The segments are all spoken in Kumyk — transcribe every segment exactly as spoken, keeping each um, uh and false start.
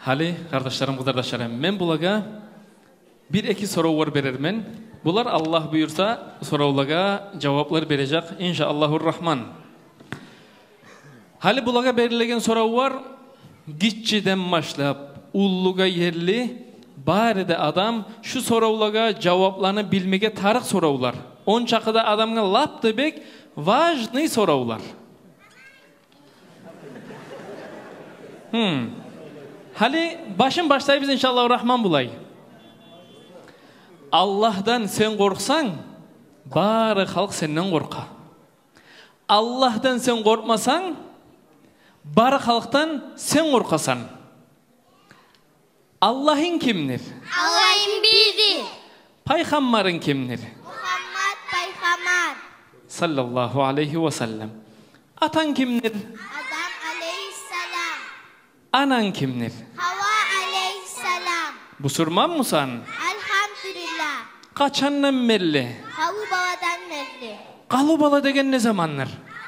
Гьали, къардашларым, къызардашларым, мен булагъа бир-эки соравлар берермен. Булар, Аллагь буюрса, соравлагъа жаваплар бережек, иншааллагьу рагьман. Гьали булагъа берилеген соравлар гиччиден башлап уллугъа ерли, бары да адам шу соравлагъа жавапланы билмеге тарыкъ соравлар. Ончакъы да адамгъа лап да бек важный соравлар. Гьм. Гьали башын башлайбыз, иншааллагьу рагьман, булай. Аллагьдан сен къоркъсанг, бары халкъ сенден къоркъа. Аллагьдан сен къоркъмасанг, бары халкъдан сен къоркъасан. Аллагьынг кимдир? Аллагьым бирдир. Пайхаммарынг кимдир? Мугьаммат пайхаммар. Саллаллагьу алайгьи ва саллам. Атанг кимдир? Адам алайгьиссалам. Ананг кимдир? Гьава алайгьиссалам. Бусурманмысан? Альгьамдулиллагь. Къачандан берли? Къалубаладан берли. Къалубала деген не замандыр?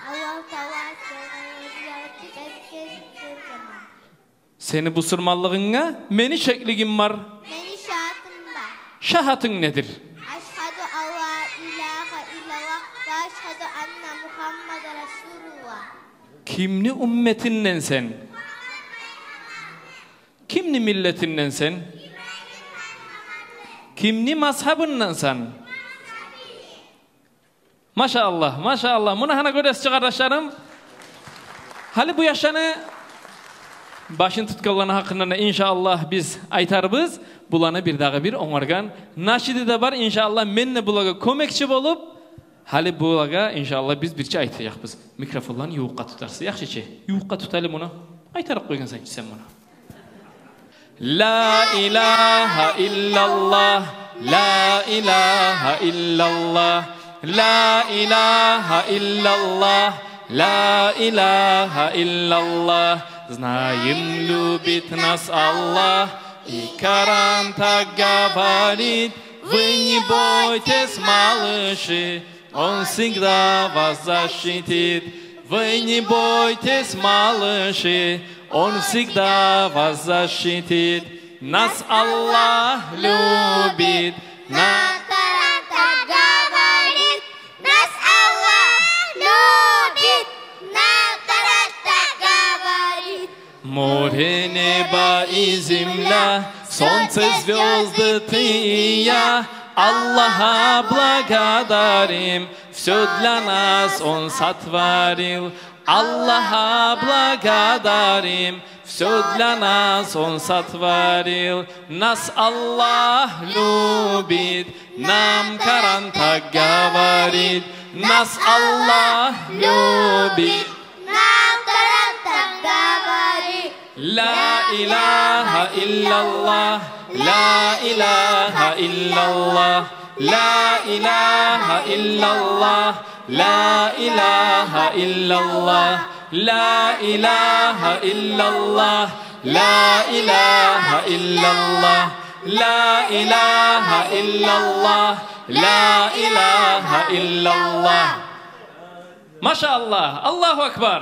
Аллагьу Таала сыйгъырып этген заман. Сени бусурманлыгъынга мени шеклигим бар. Мени шагьатым бар. Шагьатынг недир? Ашгьаду алла илагьа иллаллагь ва ашгьаду анна Мугьаммадан расулуллагь. Кимни умметинден сен? Кимни миллетинден сен? Кимни мазгьабындан сен? Машааллагь, машааллагь. Муна гьана гёресиз чи, къардашларым. Гьали бу яшланы башын тутгъанланы гьакъында да, иншааллагь, биз айтарбыз. Буланы бир дагъы бир онгаргъан нашиди де бар, иншааллагь, мен де булагъа кёмекчи болуп, гьали булагъа, иншааллагь, биз бирче айтажакъбыз. Микрофонланы ювукъгъа тутарсыз, яхшы чы? Ювукъгъа тутайлы муну. Айтарыкъ къойгъансан чы сен муну. Ла илагьа иллаллагь, ла илагьа иллаллагь, ла илагьа иллаллагь, ла илагьа иллаллагь. Знаем, любит нас Аллах, и Коран так говорит: вы не бойтесь, малыши, Он всегда вас защитит. Вы не бойтесь, малыши, Он всегда вас защитит. Нас Аллах любит. Нам Коран так говорит. Нас Аллах любит. Нам Коран так говорит. Море, небо и земля, солнце, звёзды, ты и я, Аллаха благодарим, всё для нас Он сотворил. Аллаха благодарим, всё для нас Он сотворил. Нас Аллах любит, нам Коран так говорит. Нас Аллах любит. Нам Коран так говорит. لا إله إلا الله، لا إله إلا الله، لا إله إلا الله، لا إله إلا الله، لا إله إلا الله، لا إله إلا الله، لا إله إلا الله، لا إله إلا الله. Машааллагь, Аллагьу акбар.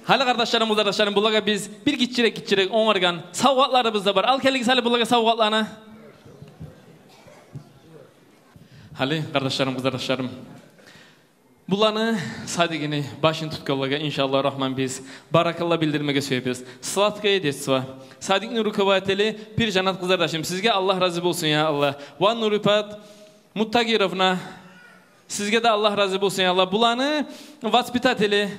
Гьали, къардашларым, къызардашларым, булагъа биз бир гиччирек-гиччирек онгаргъан савгъатларыбыз да бар. Ал гелигиз гьали булагъа савгъатланы. Гьали, къардашларым, къызардашларым, буланы садигини башын тутгъанлагъа, иншааллагь рагьман, биз баракалла билдирмеге сюебиз. Сладкое детство. Садикни руководители Пиржанат къызардашым, сизге Аллагь рази болсун, я Аллагь. Ва Нурипат Муттагировна, сизге де Аллагь рази болсун, я Аллагь. Буланы воспитатели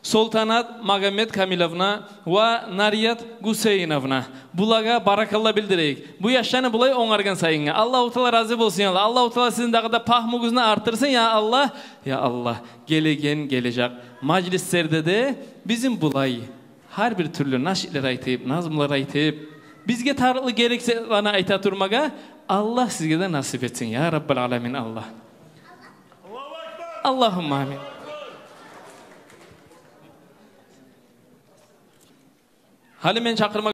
Солтанат Магомедкамиловна ва Нарият Гусейновна. Булагъа баракалла билдирейик. Бу яшланы булай онгаргъан сайынгъа. Аллагьу Таала рази болсун, я Аллагь. Аллагьу Таала сизин дагъы да пагьмугъузну артдырсын, я Аллагь. Я Аллагь, гелеген, гележек мажлислерде де бизин булай гьар бир тюрлю нашидлер айтып, назмулар айтып, бизге тарыкълы, герек затланы айта турмагъа Аллагь сизге де насип этсин, я Раббал аламин, Аллагь. Аллагьумма амин. Гьали мен чакъырма